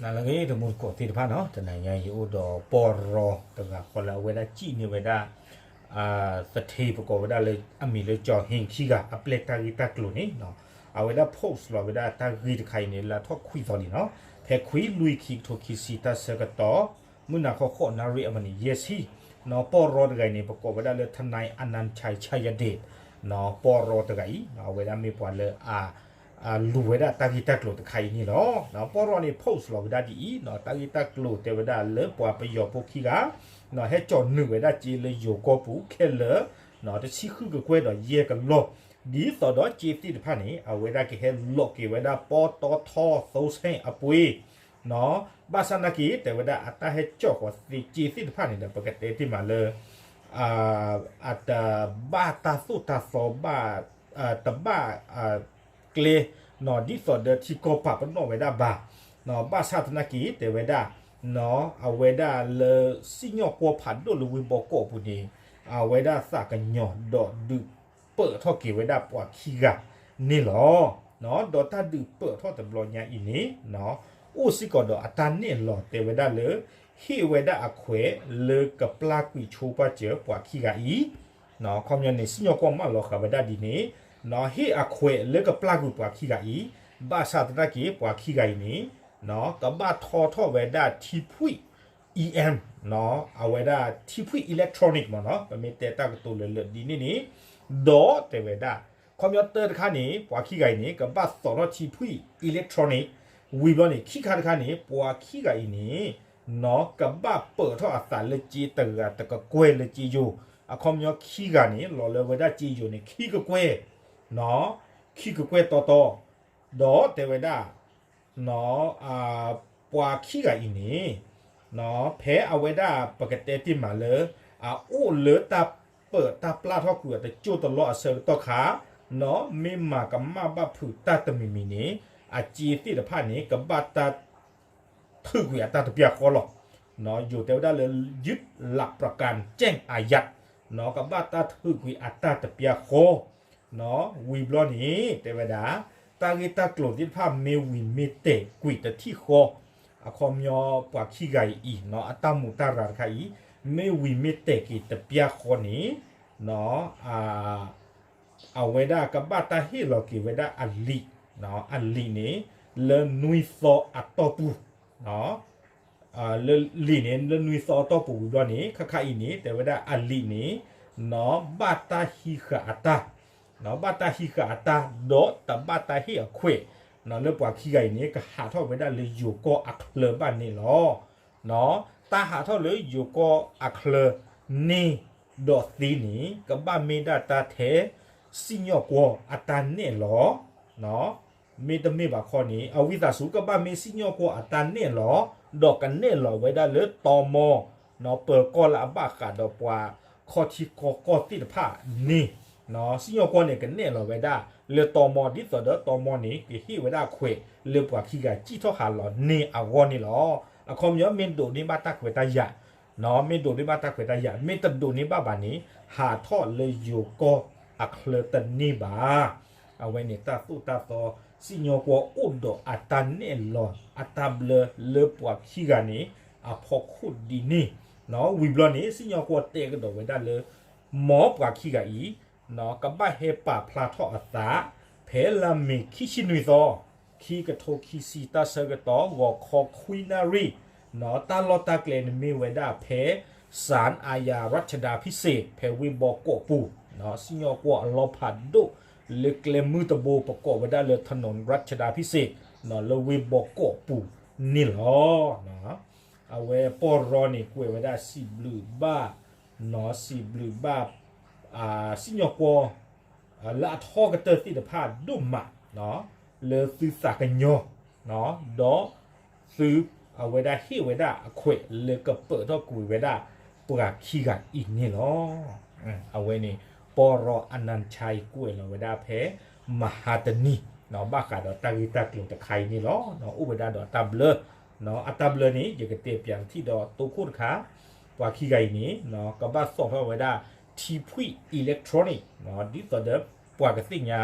နလၢအဂ့ၤ တံၤသကိးသ့ၣ်တဖၣ်နီၤ, တနံၤညါအံၤအိၣ်ဒီးပီၢ်ရီတဂၤဃီလၢအဝဲဒၣ်စံၣ်န့ၢ်ဝဲဒၣ် သထ့ပကိးဝဲဒၣ်လၢအမံၤလၢကၠီၤဟ့ၣ်ခံဂၤ အပျဲၢ်တၢ်ဂ့ၢ်တၢ်ကျိၤန့ၣ် အဝဲဒၣ် post လီၤဝဲဒၣ်တၢ်ဂ့ၢ်တခါအံၤန့ၣ် လၢအထီၣ်ခွံသီလံနီၤ, ဖဲခွံလွံၢ်ခံကထိခံဆံတၢ်ဆၢကတီၢ် မုၢ်နၤခီဃိးနၣ်ရံၣ်အမံးနံးယဲၢ်ဆံ ပီၢ်ရီတဂၤအံၤန့ၣ် ပကိးဝဲဒၣ်လၢ ทนายอนันต์ชัย ชัยเดช ပီၢ်ရီတဂၤအံၤ အဝဲဒၣ်မ့ၢ်ပှၤလၢအ လူၤဝဲဒၣ်တၢ်ဂ့ၢ်တၢ်ကျိၤတခါအံၤန့ၣ်လီၤ. ပီၢ်ရီန့ၣ် post လီၤဝဲဒၣ်ဒ်အံၤ, တၢ်ဂ့ၢ်တၢ်ကျိၤတဲဝဲဒၣ်လၢပှၤပယီၤဖိခံဂၤ ဟဲကၠီၤနုာ်ဝဲဒၣ်စ့လၢယိၤကီၢ်ပူၤခဲလၢာ် တဆံဃုကကွဲၢ်ဒီးယဲၢ်ကလီၢ်, ဒ်သိးဒီးစ့သ့ၣ်တဖၣ်န့ၣ် အဝဲဒၣ်ကဟဲလိးက့ၤဝဲဒၣ် ပီတီထီ သိဆဲၣ်အပှ့ၤ ဘၣ်ဆၣ်နာ်က့ တဲဝဲဒၣ်အတၢ်ဟဲကၠီၤဃီၤသ့စ့သ့ၣ်တဖၣ်န့ၣ်ဒီး ပကတဲတ့ၢ်မးလၢ အတဘၣ်တၢ်သိၣ်တၢ်သီဘၣ်, တဘၣ်ကျဲ ဒ်သိးဒီးထံကီၢ်ပာ်ပနီၣ်ဝဲဒၣ်ဘၣ်, ဘၣ်ဆၣ်သနာ်က့ တဲဝဲဒၣ် အဝဲဒၣ်လၢစံၣ်ညီၣ်ကွီၢ်ဖးဒိၣ်လၢဝ့ၢ်ဘီကီးအပူၤန့ၣ် အဝဲဒၣ်သးကညီၤဒီးဒုးပၢၢ်ထီၣ်က့ၤဝဲဒၣ်ပှၤခံဂၤန့ၣ်လီၤ. ဒီးတၢ်ဒုးပၢၢ်ထီၣ်တဘျီညါအံၤန့ၣ် အိၣ်စ့ၢ်ကီးဒီးအတၢ်နဲၣ်လီၤတဲဝဲဒၣ်လၢ ဟ့ၣ်ဝဲဒၣ်အခွဲးလၢကပျၢ်ကွံာ်ဆိပာ်စၢၤပှၤခံဂၤအံၤ, ခီပညီန့ၣ် စံၣ်ညီၣ်ကွီၢ်မၢလီၤဃာ်ဝဲဒၣ်ဒ်န့ၣ် ဟ့ၣ်အခွဲးလၢကပျၢ်ကွံာ်ပှၤခံဂၤအံၤ, ဘၣ်ဆၣ်သနာ်က့ ပှၤခံဂၤအံၤန့ၣ် ကဘၣ်ထီထီၣ်ဝဲဒၣ်ထံဖှံၣ် EM အဝဲဒၣ်ထံဖှံၣ် electronic မ့ၢ်နီၤ, ပမ့ၢ်တဲတၢ်ကတိၤလၢာ်လၢာ်ဒ်န့ၣ်န့ၣ်, ဒီးတဲဝဲဒၣ် ခီပညီတၢတခါန့ၣ် ပှၤခံဂၤအံၤန့ၣ် ကဘၣ်သိးထီၣ်ထံဖှံၣ် electronic, ဝံၤဘျီန့ၣ် ခံခါတခါန့ၣ် ပှၤခံဂၤအံၤန့ၣ် ကဘၣ်ပၢၢ်ထီၣ်အသးလၢစ့တဂၤတကကွဲၢ်လၢစ့ယိၤ, အခီပညီခံဂၤန့ၣ် လီၤလၢဝဲဒၣ်စ့ယိၤန့ၣ် ခံကကွဲၢ်, ခံကကွဲၢ်တီတီ, ဒီးတဲဝဲဒၣ် ပှၤခံဂၤအံၤန့ၣ် ဖဲအဝဲဒၣ်ပကတဲတ့ၢ်မးလၢ အအိၣ်လၢတၢ်ပၢၢ်တၢ်ပျၢ်ထီၣ်ကွံာ်အတကၠိၢ်တလီၢ်အဆၢကတီၢ်ခါ, မ့ၢ်မၤကမၣ်ဘၣ်ဖုးတၢ်တမံၤမံၤန့ၣ် အစ့သ့ၣ်တဖၣ်န့ၣ် ကဘၣ်တၢ် ထုးကွံာ်အတၢ်တပျၢ်ဃီလီၤ. ယိၤတဲဝဲဒၣ်လၢ ยึดหลักประกันแจ้งอายัด ကဘၣ်တၢ်ထုးကွံာ်အတၢ်တပျၢ်ဃီ, ဝံၤဘျီန့ၣ် တဲဝဲဒၣ် တၢ်ဂ့ၢ်တၢ်ကျိၤသ့ၣ်တဖၣ်မ့ၢ်ဝံၤမ့ၢ်တဲာ်ကွံာ်တထံၣ်ဃီ, အခီပညီပှၤခံဂၤအံၤ အတၢ်မူးတၢ်ရၤတခါအံၤ မ့ၢ်ဝံၤမ့ၢ်တဲာ်က့ၤတပျၢ်ဃီန့ၣ် အဝဲဒၣ်ကဘၣ်တၢ်ဟ့ၣ်လီၤက့ၤဝဲဒၣ်အလံာ်, အလံာ်န့ၣ် လၢနွံသီအတီၢ်ပူၤ, လၢလံာ်န့ၣ် လၢနွံသီအတီၢ်ပူၤဝံၤဘျီန့ၣ် ခါခါအံၤန့ၣ် တဲဝဲဒၣ်အလံာ်န့ၣ် ဘၣ်တၢ်ဟံးဃာ်အတၢ်, ဘၣ်တၢ်ဟံးဃာ်အတၢ် ဒီးတဘၣ်တၢ်ဟ့ၣ်အခွဲး, လၢပှၤခံဂၤအံၤန့ၣ် ကဟးထီၣ်ဝဲဒၣ်လၢယိၤကီၢ်အချၢဘၣ်န့ၣ်လီၤ. တၢ်ဟးထီၣ်လၢယိၤကီၢ်အချၢန့ၣ်ဒီးသ့န့ၣ် ကဘၣ်မ့ၢ်ဒၣ်တၢ်ထဲ စံၣ်ညီၣ်ကွီၢ်အတၢ်နဲၣ်လီၤ, မ့တမ့ၢ်ဘၣ်ခီန့ၣ် အဝံသးစူၤ ကဘၣ်မ့ၢ်စံၣ်ညီၣ်ကွီၢ်အတၢ်နဲၣ်လီၤ, ဒီးကနဲၣ်လီၤဝဲဒၣ်လၢတီမီ, ပၢၤကီၢ်လၢအဘၣ်ဃးဒီးပှၤခီၣ်ထံးကီၢ်ကီၢ်သ့ၣ်တဖၣ်န့ၣ်, စံၣ်ညီၣ်ကွီၢ်န့ၣ် ကနဲၣ်လီၤဝဲဒၣ်လၢတီမီ ဒ်သိးဒီးတီမီန့ၣ် ကဟ့ၣ်ဝဲဒၣ်အခွဲးလၢပှၤခံဂၤစံၣ်ထီၣ်ဟးလီၤန့ၢ်အဂီၢ်န့ၣ်လီၤ. အခီပညီမ့ၢ်ဒိးန့ၢ်ဘၣ်တၢ်ခွဲးတၢ်ယာ် မ့ၢ်ဒိးန့ၢ်ဘၣ်တၢ်ခွဲးတၢ်ယာ် မ့ၢ်တဒိးန့ၢ်ဘၣ်ဘၣ်န့ၣ် ဟးထီၣ်လၢယိၤကီၢ်အချၢတန့ၢ်ဘၣ်. အဝဲန့ၣ်တၢ်သိၣ်တၢ်သီ စံၣ်ညီၣ်ကွီၢ်အိၣ်ဒီးအတၢ်နဲၣ်လီၤအတၢ်ဘျၢလၢပှၤခံဂၤန့ၣ် အဖီခိၣ်ဒ်န့ၣ်, ဝံၤဘျီန့ၣ် စံၣ်ညီၣ်ကွီၢ်တဲကဒီးဝဲဒၣ်လၢ မ်ပှၤခံဂၤအံၤ ကဘၣ်ဟဲပာ်ဖျါထီၣ်အသး ဖဲလါမ့ၤခံဆံနွံသီ ခံကထိခံဆံတၢ်ဆၢကတီၢ် ဂီၤခီခွံနၣ်ရံၣ်, တၢ်လီၢ်တၢ်ကျဲန့ၣ်မ့ၢ်ဝဲဒၣ်ဖဲ ศาลอาญารัชดาภิเษก ဖဲဝ့ၢ်ဘီကီးပူၤ, စံၣ်ညီၣ်ကွီၢ်အလီၢ်ဖးဒိၣ်လၢကျဲမုၢ်တဘိ ပကိးဝဲဒၣ်လၢ ถนนรัชดาภิเษก လၢဝ့ၢ်ဘီကီးပူၤန့ၣ်လီၤ. အဝဲပီၢ်ရီန့ၣ် ကွဲးဝဲဒၣ်စံးဘျုးဘၣ်, စံးဘျုးဘၣ် စံၣ်ညီၣ်ကွီၢ် လၢအထီကတၢၢ်သ့ၣ်တဖၣ်ဒိၣ်မး လၢသုသးကညီၤ ဒီးသုအဝဲဒၣ်ဟ့ၣ်ဝဲဒၣ်အခွဲးလၢကပၢၤထီၣ်ကွံာ်ဝဲဒၣ်ပှၤခံဂၤအံၤန့ၣ်လီၤ. အဝဲန့ၣ် ပီၢ်ရီ အနၣ်ဆါအံၤ ကွဲးလီၤဝဲဒၣ်ဖဲ မဟါတနံၤ ဘၣ်ဃးဒီးတၢ်ဂ့ၢ်တၢ်ကျိၤတခါအံၤန့ၣ်လီၤ. အိၣ်ဝဲဒၣ်ဒီးတၢ်ဘျၢ, အတၢ်ဘျၢန့ၣ် ယကတဲပၠးပထံၣ်ဒီးတိခိၣ်တခါ, ပှၤခံဂၤအံၤန့ၣ် ကဘၣ်သိးထီၣ်ဝဲဒၣ် ထံဖှံၣ် electronic ဒ်သိးဒီးပှၤကသ့ၣ်ညါ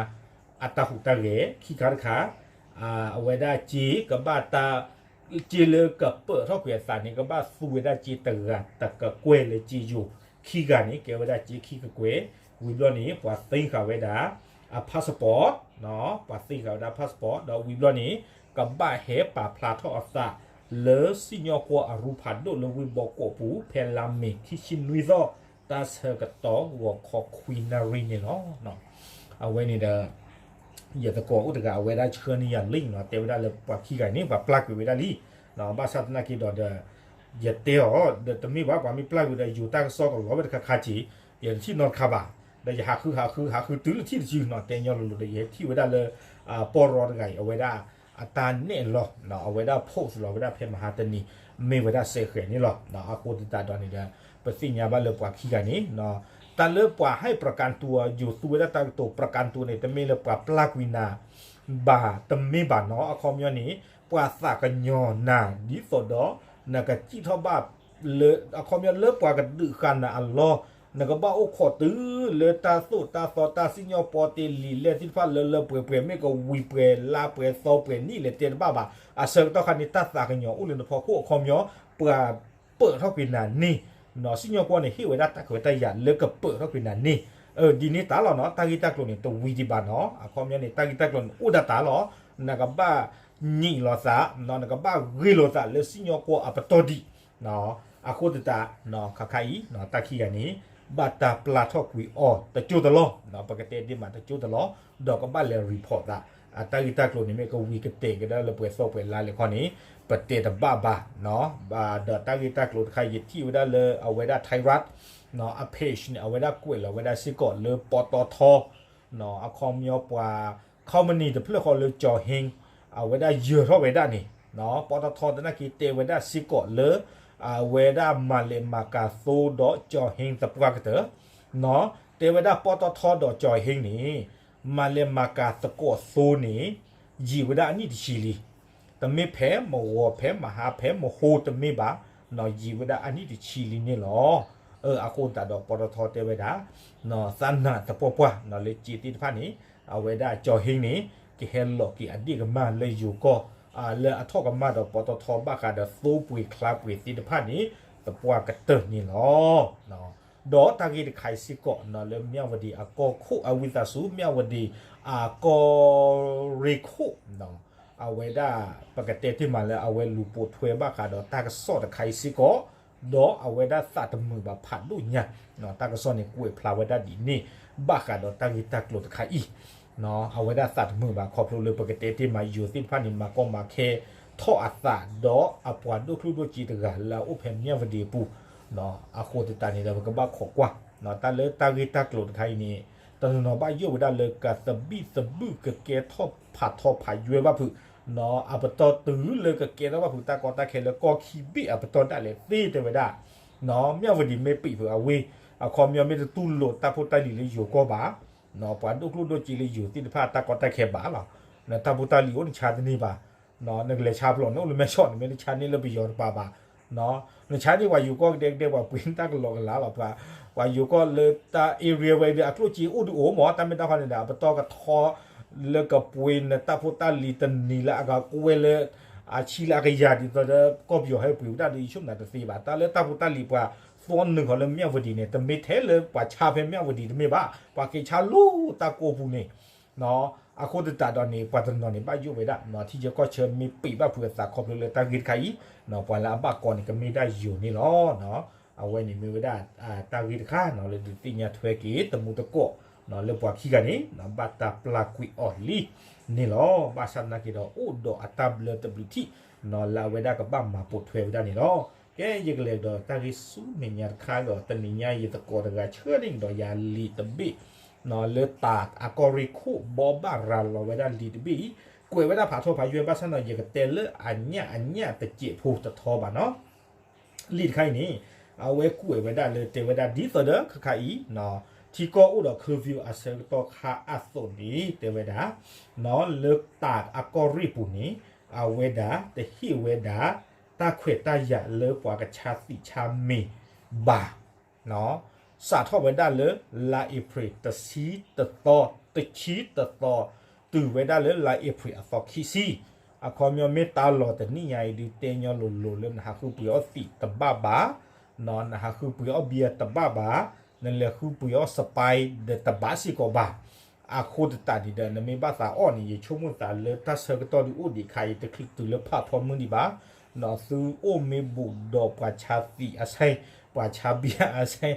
အတၢ်ဟူးတၢ်ဂဲၤ ခံခါတခါ, အဝဲဒၣ်စ့ကဘၣ်တၢ် ကၠ့လၢကပၢၢ်ထီၣ်ကွံာ်အသးန့ၣ် ကဘၣ်သူဝဲဒၣ်ကၠ့တဂၤတကကွဲၢ်လၢကၠ့ယိၤ, ခံဂၤန့ၣ် ကဲဝဲဒၣ်ကၠ့ခံကကွဲၢ်, ဝံၤဘျီန့ၣ် ပှၤသ့ဃာ်ဝဲဒၣ် အ passport, ပှၤသ့ဃာ်ဝဲဒၣ် passport ဒီးဝံၤဘျီန့ၣ် ကဘၣ်ဟဲပာ်ဖျါထီၣ်အသး လၢစံၣ်ညီၣ်ကွီၢ်အရူဖးဒိၣ်လၢဝ့ၢ်ဘီကီးပူၤ ဖဲလါမ့ၤခံဆံနွံသီ တၢ်ဆၢကတီၢ်ဂီၤခီခွံနၣ်ရံၣ်န့ၣ်လီၤ. အဝဲန့ၣ်ဒီး ယသကိးအိၣ်တဂၤ အဝဲဒၣ်ဆှၢန့ၢ်ယၤ link နီၤ, တဲဝဲဒၣ်လၢပှၤခံဂၤန့ၣ် ပှၤပျၢ်ကွံာ်ဝဲဒၣ်လံ, ဘၣ်ဆၣ်သနာ်က့ဒီး ဒီး ယတဲအီၤ ဒီးတမ့ၢ်ဘၣ် ပှၤမ့ၢ်ပျၢ်ကွံာ်ဒီး ယိၤတၢ်ကစီၣ်ကလီၤဝဲတခါခါက့ၤ, ယတထံၣ်နီတခါဘၣ်, ဒီးယဟးဃုဟးဃု ဟးဃုတုၤလၢထံၣ်တစုနီၤ, တဲညီလိၤလိၤဒီး ယဟဲထံၣ်ဝဲဒၣ်လၢ ပီၢ်ရီတဂၤအံၤ အဝဲဒၣ် အတၢ်နဲၣ်လီၤ, အဝဲဒၣ် post လီၤဝဲဒၣ်ဖဲမဟါတနံၤ မ့ၢ်ဝဲဒၣ်စဲးဃဲးန့ၣ်လီၤ. အဃိသတးဒီးန့ၣ်ဒီး ပသ့ၣ်ညါဘၣ်လၢပှၤခံဂၤန့ၣ် တၢ်လၢပှၤဟဲ ประกันตัว ယိၤသူဝဲဒၣ်တၢ်ကတိၤ ประกันตัว န့ၣ် တမ့ၢ်လၢပှၤပျၢ်ကွံာ်နၤ ဘၣ် တမ့ၢ်ဘၣ်နီၤ, အခီပညီန့ၣ် ပှၤသးကညီၤနၤ ဒ်သိးဒီး နကစံၣ်ထီၣ်ဘၣ်လၢ အခီပညီလၢပှၤကဒုးဃာ်နၤအလီၢ် နကဘၣ်အိၣ်ခိးတုၤလၢတၢ်သိၣ်တၢ်သီတၢ်စံၣ်ညီၣ်ပီတ့ၢ်လံာ်လဲၢ်သ့ၣ်တဖၣ်လၢလၢပှဲၤပှဲၤ မ့ၢ်ကဝံၤပှဲၤလါပှဲၤသီပှဲၤနံၣ်လဲၣ်တဲတဘၣ်ဘၣ်, အဆၢကတီၢ်ခါန့ၣ် တၢ်သးကညီၤအိၣ်လၢနဖီခိၣ်အခီပညီ ပှၤပၢၢ်ထီၣ်ကွံာ်နၤန့ၣ် စံၣ်ညီၣ်ကွီၢ်န့ၣ် ဟ့ၣ်ဝဲဒၣ်တၢ်ခွဲးတၢ်ယာ်လၢကပၢၢ်ထီၣ်ကွံာ်နၤန့ၣ်, ဒ်န့ၣ်တၢ်လီၤနီၤ, တၢ်ဂ့ၢ်တၢ်ကျိၤန့ၣ် တဝံၤဒံးဘၣ်နီၤ, အခီပညီန့ၣ် တၢ်ဂ့ၢ်တၢ်ကျိၤန့ၣ် အိၣ်ဒၣ်တၢ်လီၤ, နကဘၣ်ညံးလိာ်သး, နကဘၣ်ဂ့ၤလိာ်သးလၢစံၣ်ညီၣ်ကွီၢ်အပတီၢ်ဒံး, အဃိသတး ခါခါအံၤ တၢ်ခံဂၤန့ၣ် ဘၣ်တၢ်ပျၢ်ထီၣ်ကွံာ်အီၤတကၠိတလီၢ်, ပကတဲဒ်မးတကၠိတလီၢ်, ဒီးကဘၣ်လဲၤ report သး, အတၢ်ဂ့ၢ်တၢ်ကျိၤန့ၣ် မ့ၢ်ကဝံၤကတဲာ်ကဒါလၢပှဲၤသီပှဲၤလါလဲၣ်ခီန့ၣ် ပတဲတဘၣ်ဘၣ်, ဒီးတၢ်ဂ့ၢ်တၢ်ကျိၤတခါ ယထံၣ်ဝဲဒၣ်လၢအဝဲဒၣ် Thai Rat အ page န့ၣ် အဝဲဒၣ်ကွဲးလီၤဝဲဒၣ်စ့ၢ်ကီးလၢ ပီတီထီ အခီပညီပှၤ company တဖျၢၣ်ဃီလၢကၠီၤဟ့ အဝဲဒၣ်ယၢၤထီၣ်ဝဲဒၣ်န့ၣ်, ပီတီထီသနာ်က့ တဲဝဲဒၣ်စ့ၢ်ကီးလၢ အဝဲဒၣ်မၤလဲၤမၤကၤသိဒီးကၠီၤဟ့သပှၢ်ကတၢၢ်, တဲဝဲဒၣ်ပီတီထီဒီးကၠီၤဟ့န့ၣ် မၤလဲၤမၤကၤသကိးသိန့ၣ် ယံာ်ဝဲဒၣ်အနံၣ်တဆံလံ. တမ့ၢ်ဖဲမဂီၤဖဲမဟါဖဲမဟိတမ့ၢ်ဘၣ်, ယံာ်ဝဲဒၣ်အနံၣ်တဆံလံန့ၣ်လီၤ. အဃိသတးဒီး ပီတီထီတဲဝဲဒၣ် သးနာ်သပှၢ်ပှၢ်လၢကၠ့သ့ၣ်တဖၣ်န့ၣ် အဝဲဒၣ်ကၠီၤဟ့န့ၣ် ကဟဲလီၤက့ၤအဒ့ၣ်ကမၢ်လၢယိၤကီၢ် လၢအထီၣ်ကမၣ်ဒီးပီတီထီဘၣ်ဃးဒီးသိပှ့ၤချါပှ့ၤသ့ၣ်တဖၣ်န့ၣ် သပှၢ်ကတၢၢ်န့ၣ်လီၤ. ဒီးတၢ်ဂ့ၢ်တခါအံၤစ့ၢ်ကီး လၢမၠၣ်ဝတံၤအကီၢ်ခိၣ် အဝံသးစူၤ မၠၣ်ဝတံၤအကီၢ်ရ့ၣ်ခိၣ် အဝဲဒၣ် ပကတဲတ့ၢ်မးလၢအဝဲလူၤပိာ်ထွဲဘၣ်ဃးဒီးတၢ်ကစီၣ်တခါအံၤစ့ၢ်ကီး, ဒီးအဝဲဒၣ်သးတမုာ်ဘၣ်ဖးဒိၣ်ညါ, တၢ်ကစီၣ်န့ၣ်ကွဲးဖျါဝဲဒၣ်ဒ်န့ၣ် ဘၣ်ဃးဒီးတၢ်ဂ့ၢ်တၢ်ကျိၤတခါအံၤ, အဝဲဒၣ်သးတမုာ်ဘၣ်ခီဖျိလၢပကတဲတ့ၢ်မးယိၤသ့ၣ်တဖၣ်န့ၣ် မၤကီမၤခဲထီၣ်အသး ဒီးအပှၤဒိၣ်ကျိၣ်ဒိၣ်စ့တဂၤလၢအအိၣ်ဖဲမၠၣ်ဝတံၤအပူၤ, အဃိသတးန့ၣ်ဒီး ပကဘၣ်ခိးကွၢ် တၢ်လၢတၢ်ဂ့ၢ်တၢ်ကျိၤတခါအံၤန့ၣ် တနီၤနီၤဘၣ်ယိၣ်ဝဲဒၣ်လၢကသဘံၣ်သဘုၣ်ကကဲထီၣ်ဖးထီဖးယွဲဘၣ်ဖုး, အပတီၢ်တုၤလၢကကဲထီၣ်ဘၣ်ဖုးတၢ်ကီတၢ်ခဲလၢကီၢ်ခံဘ့ၣ်အပတီၢ်ဒၣ်လဲာ်သ့တဲဝဲဒၣ်, မၠၣ်ဝတံၤမ့ၢ်ပံာ်ဖုးအဝ့ၢ်, အခီပညီမ့ၢ်တတူၢ်လိာ်တၢ်ဖိတၢ်လံၤလၢယိၤကီၢ်ဘၣ်, ပှၤဒိၣ်ကျိၣ်ဒိၣ်စ့လၢယိၤသ့ၣ်တဖၣ်တၢ်ကီတၢ်ခဲဘၣ်လီၤ, နတၢ်ဖိတၢ်လံၤအိၣ်နဆါတန့ၢ်ဘၣ်, နကလဲၤဆါဖျိးန့ၣ် အိၣ်လၢမဲၢ်ဆီးန့ၣ် မ့ၢ်တဆါန့ၢ်လၢပယီၤတပၤဘၣ်, နဆါန့ၢ်ပှၤယိၤကီၢ်ကဒဲကဒဲ ပှၤပှ့ၤတၢ်ကလီကလီလီၤ, ပှၤယိၤကီၢ်လၢတၢ် area ဝဲဒီး အကျိၣ်စ့အိၣ်ဒုးအိၣ်မး တၢ်မ့ၢ်တၢ်ဖီန့ၣ်ဒီး အပတီၢ်ကထီ လၢကပှ့ၤနတၢ်ဖိတၢ်လံၤတနံၤလၢအကကွဲၢ်လၢ အဆံလၢအကယၤဒ်သိးဒီး ကီၢ်ပယီၤဟဲပှ့ၤဝဲဒၣ်ဒီး ယဆိကမိၣ်တသ့ဘၣ်, တၢ်လၢတၢ်ဖိတၢ်လံၤပှၤသီနုာ်ဃီလၢမၠၣ်ဝတံၤန့ၣ် တမ့ၢ်ထဲလၢပှၤဆါဖဲမၠၣ်ဝတံၤတမ့ၢ်ဘၣ်, ပှၤက့ၤဆါလၢတၢ်ကိးပူၤန့ၣ် အဃိသတးဒီးန့ၣ် ပှၤတနီၤန့ၣ် ဘၣ်ယိၣ်ဝဲဒၣ် ထံဆၢကီၢ်ဆၢမ့ၢ်ပံာ်ဘၣ်ဖုးအသးခီဖျိလၢတၢ်ဂ့ၢ်တခါအံၤ, ပှၤလၢအဘၣ်ကီန့ၣ် ကမ့ၢ်ဒၣ်ယိၤန့ၣ်လီၤ. အဝဲန့ၣ်မ့ၢ်ဝဲဒၣ် တၢ်ဂ့ၢ်တခါလၢဒုးသ့ၣ်ညါထွဲက့ၤ တမူတကိး လၢပှၤခံဂၤန့ၣ် ဘၣ်တၢ်ပျၢ်ကွံာ်အီၤလံန့ၣ်လီၤ. ဘၣ်ဆၣ်သနာ်က့ဒီး အိၣ်ဒီးအတၢ်ဘျၢတဘျုးထံၣ် လၢအဝဲဒၣ်ကဘၣ်မၤပိာ်ထွဲဝဲဒၣ်န့ၣ်လီၤ. ကဲ ယကလဲၤကဒီးတၢ်ဂ့ၢ်ဆူမဲာ်ညါတခါဒီး တနံၤညါယသကိးတဂၤဆှၢန့ၢ်ကဒီးယၤလံာ်တဘ့ၣ် လၢတၢ်အကီၢ်ရ့ၣ်ခိၣ်ဘီဘၣ်ရၤလီၤဝဲဒၣ်လံာ်တဘ့ၣ်အံၤ, ကွဲးဝဲဒၣ်ဖးထီဖးယွဲဘၣ်ဆၣ်ဒီး ယကတဲလၢအညၣ်အညၣ်တစဲးဖိတထီဘၣ်နီၤ. လံာ်တခါအံၤန့ၣ် အဝဲကွဲးဝဲဒၣ်လၢတဲဝဲဒၣ်ဒ်သိးဒီးခါခါအံၤ ထံကီၢ်အိၣ်ဒီး curfew အဆၢကတီၢ်ခါအသိးန့ၣ် တဲဝဲဒၣ် လၢတၢ်အကီၢ်ရ့ၣ်ပူၤန့ၣ် အဝဲဒၣ်တဟ့ၣ်ဝဲဒၣ် တၢ်ခွဲးတၢ်ယာ်လၢပှၤကဆါသံးဆါမ့ၤဘၣ် စးထီၣ်ဝဲဒၣ်လၢ လါအ့ဖြ့ၣ်တဆံတသီ, တဆံတသီ တုၤဝဲဒၣ်လၢလါအ့ဖြ့ၣ်အသီခံဆံ အခီပညီမ့ၢ်တၢ်လီၢ်တနံၣ်ညါအံၤဒုး တဲညီလိၤလိၤလၢနဟးဃုပှ့ၤအီၣ်သံးတဘၣ်ဘၣ်, နဟးဃုပှ့ၤအီၣ်ဘံယၤတဘၣ်ဘၣ်, နလဲၤဃုပှ့ၤအီၣ် Sprite ဒီးတဘၣ်စ့ၢ်ကီးဘၣ်. အဃိသတးန့ၣ်ဒီး နမ့ၢ်ဘၣ်သးအီၣ်န့ၣ် ယဆိကမိၣ်သးလၢတၢ်ဆၢကတီၢ်ဒုးအိၣ်ဒံးခါအံၤ တချုးတုၤလၢဖးထီမုၢ်ဒံးဘၣ်. သုအိၣ်မ့ၢ်ဘူးဒီးပှၤဆါသံးအဆဲ, ပှၤဆါဘံယၤအဆဲ,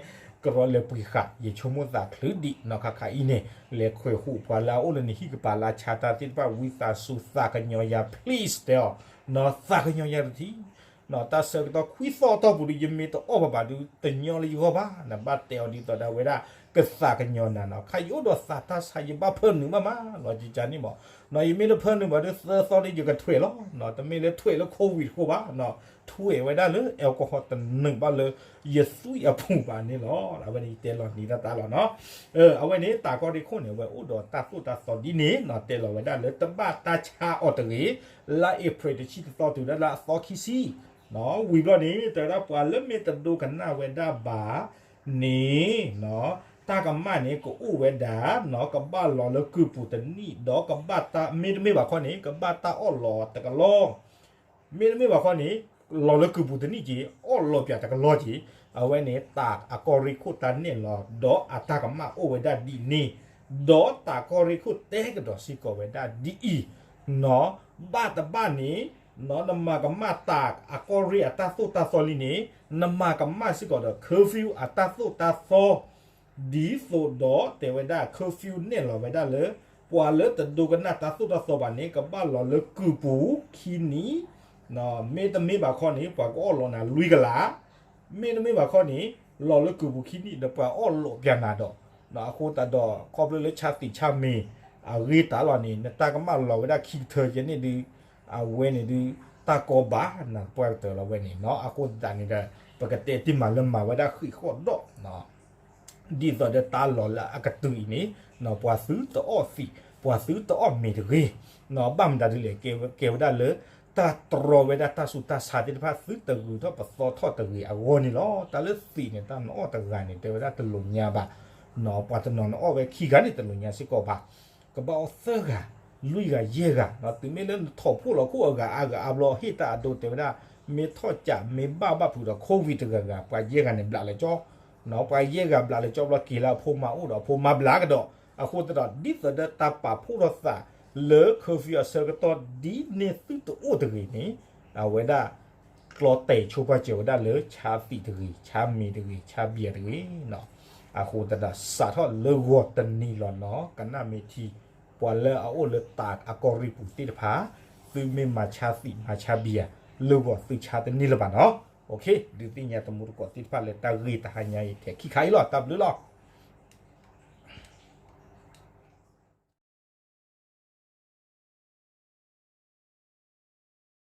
ကရီလဲၤပှ့ၤဃာ် ယဆိကမိၣ်သးချုးဒံးနီၤ ခါခါအံၤန့ၣ် လဲၤခွဲးဟူးပှၤလၢအအိၣ်လၢနဟံၣ်ကပၤလၢအဆါတၢ်သ့ၣ်တဖၣ် ဝံသးစူၤသးကညီၤယၤ please တဲအီၤ, နီၤ သးကညီၤယၤတထံၣ် နီၤ တၢ်ဆၢကတီၢ်ခွံသီအတီၢ်ပူၤဒုး ယမ့ၢ်တအီၣ်ဘၣ်ဘၣ်ဒုး တညီလၢယဂီၢ်ဘၣ်, နဘၣ်တဲအီၤဒ်သိးဒီးအဝဲဒၣ် ကသးကညီၤနၤနီၤ, ခဲအံၤယအိၣ်ဒီးသးတၢ်ဆါ ယဘၣ်ဖၢနုာ်ဘၣ်မး လီၤကကန့ၣ်မး, နီၤ ယမ့ၢ်တဖၢနုာ်ဘၣ်ဒုး သၢသီဒုး ယကထွဲးလီၤ, နီၤ တမ့ၢ်လၢထွဲးလၢ COVID တဃိဘၣ်, နီၤ ထွဲးဝဲဒၣ်လၢ alcohol တနုာ်ဘၣ်လၢ ယသွံၣ်အပူၤဘၣ်န့ၣ်လီၤ. အဝဲန့ၣ်ယတဲလီၤနံၤတၢ်သးလီၤနီၤ. အဝဲန့ၣ် တၢ်ကီၢ်ရ့ၣ်ခိၣ်န့ၣ် အဝဲအိၣ်ဒီးတၢ်သိၣ်တၢ်သီဒ်န့ၣ်နီၤ, တဲလီၤဝဲဒၣ်လၢ တဘၣ်တၢ်ဆါအီၤတဂ့ၤ, လါ April တဆံတသီတုၤဒၣ်လၢအသီခံဆံ, နီၤ ဝံၤဘျီန့ၣ် တဲဝဲဒၣ်ပှၤလၢမ့ၢ်တဒိကနၣ်ဝဲဒၣ်ဘၣ်န့ၣ် နီၤ တၢ်ကမၣ်န့ၣ် ကအိၣ်ဝဲဒၣ် နီၤ ကဘၣ်လီၤလၢကုၢ်ပူၤတနံၣ် ဒီးကဘၣ်တၢ် မ့တမ့ၢ်ဘၣ်ခီန့ၣ် ကဘၣ်တၢ်အီၣ်လီၤတကလီၢ် မ့တမ့ၢ်ဘၣ်ခီန့ၣ် လီၤလၢကုၢ်ပူၤတနံၣ်က့ၤ အီၣ်လီၤပၠးတကလီၢ်က့ၤ, အဝဲန့ၣ် တၢ်အကီၢ်ရ့ၣ်ခိၣ်တၢ်နဲၣ်လီၤ ဒီးအတၢ်ကမၣ်အိၣ်ဝဲဒၣ်ဒ်န့ၣ်, ဒီးတၢ်ကီၢ်ရ့ၣ်ခိၣ်တဲကဒီးစ့ၢ်ကီးဝဲဒၣ်ဒ်အံၤ, နီၤ ဘၣ်တဘၣ်န့ၣ် နီၤ နမၤကမၣ်တၢ်အကီၢ်ရ့ၣ်အတၢ်သိၣ်တၢ်သီလံန့ၣ် နမၤကမၣ်စ့ၢ်ကီးဒီး curfew အတၢ်သိၣ်တၢ်သီ ဒ်သိးဒီးတဲဝဲဒၣ် curfew နဲၣ်လီၤဝဲဒၣ်လၢ ပှၤလၢတဒိကနၣ်တၢ်သိၣ်တၢ်သီဘၣ်န့ၣ် ကဘၣ်လီၤလၢကုၢ်ပူၤခံနံၣ်, မ့တမ့ၢ်ဘၣ်ခီန့ၣ် ပှၤကအီၣ်လီၤနၤလွံၢ်ကလး, မ့တမ့ၢ်ဘၣ်ခီန့ၣ် လီၤလၢကုၢ်ပူၤခံနံၣ်ဒီးပှၤအီၣ်လီၤပၠးနၤဒီး, အဃိသတးဒီး ခီဖျိလၢဆါသံးဆါမ့ၤ အဂ့ၢ်တၢ်လီၤန့ၣ် နတၢ်ကမၣ်လီၤဝဲဒၣ်ခံကထၢကဲန့ၣ်ဒုး အဝဲန့ၣ်ဒုး တၢ်ကီဘၣ်နၤပှၢ်ကတၢၢ်လီၤဝဲန့ၣ်နီၤ. အဃိသတးန့ၣ်ဒီး ပကတဲတ့ၢ်မးလၢမၤဝဲဒၣ်ဃံးဃီၣ်ဒီး ဒ်သိးဒီးတၢ်လီၤလၢအကတုၤအံၤန့ၣ် ပှၤသုတအီၣ်သံး ပှၤသုတအီၣ်မ့ၤတဂ့ၤ, ဘၣ်မတၤဒ်လဲၣ် ကဲဝဲဒၣ်လၢ တၢ်တြီဝဲဒၣ်တၢ်ဆူးတၢ်ဆါသ့ၣ်တဖၣ် သုတဂုၤထီၣ်ပသီထီၣ်တဂ့ၤအဂီၢ်န့ၣ်လီၤ. တၢ်လၢသံးန့ၣ် တၢ်နအီၣ်တဂၤန့ၣ် တဲဝဲဒၣ်တလိာ်ညါဘၣ်, ပှၤတနီၤနအီၣ်ဝဲခံဂၤန့ၣ် တလိာ်ညါစ့ၢ်ကီးဘၣ် ကဘၣ်အီၣ်သၢဂၤ လွံၢ်ဂၤ ယဲၢ်ဂၤ, တုၤမ့ၢ်လၢနထီၣ်ဖှိၣ်လီၤခိၣ်အဂၤအါဂၤအါဘျီ ဟ့ၣ်တၢ်အဒိတဲဝဲဒၣ်, မ့ၢ်ထီၣ်ကးမ့ၢ်ဘၣ်ဘၣ်ဖုးဒီး COVID တဂၤဂၤ ပှၤယဲၢ်ဂၤန့ၣ်ဘျးလၢကၠီ, ပှၤယဲၢ်ဂၤဘျးလၢကၠီဘျီ က့ၤလၢအဖိမါအိၣ်ဒီးအဖိမါဘျးကဒီး, အဃိသတးဒီး ဒ်သိးဒီးတၢ်ပာ်ဖှိၣ်ထီၣ်သးလၢ curfew အဆၢကတီၢ်ဒ်န့ၣ်သုတအိၣ်တဂ့ၤန့ၣ်, အဝဲဒၣ် ကျီတဲာ်ဆိပာ်စၢၤဝဲဒၣ်လၢဆါသံးတဂ့ၤ, ဆါမ့ၤတဂ့ၤ, ဆါဘံယၤတဂ့ၤ, အဃိသတးဒီး စးထီၣ်လၢဂီၤတနံၤလီၤနီၤ ကနၣ်မ့ၢ်ထံ, ပှၤလၢအအိၣ်လၢတၢ်အကီၢ်ရ့ၣ်ပူၤသ့ၣ်တဖၣ်, သုမ့ၢ်မၤဆါသံးမၤဆါဘံယၤ လၢဂီၤသုဆါတန့ၢ်လၢၤဘၣ်နီၤ. ဒုးသ့ၣ်ညါတမူတကိးသ့ၣ်တဖၣ်လၢတၢ်ဂ့ၢ်တဟါညါအံၤထဲခံခါအံၤလီၤ. တၢ်ဘျုးလီၤ.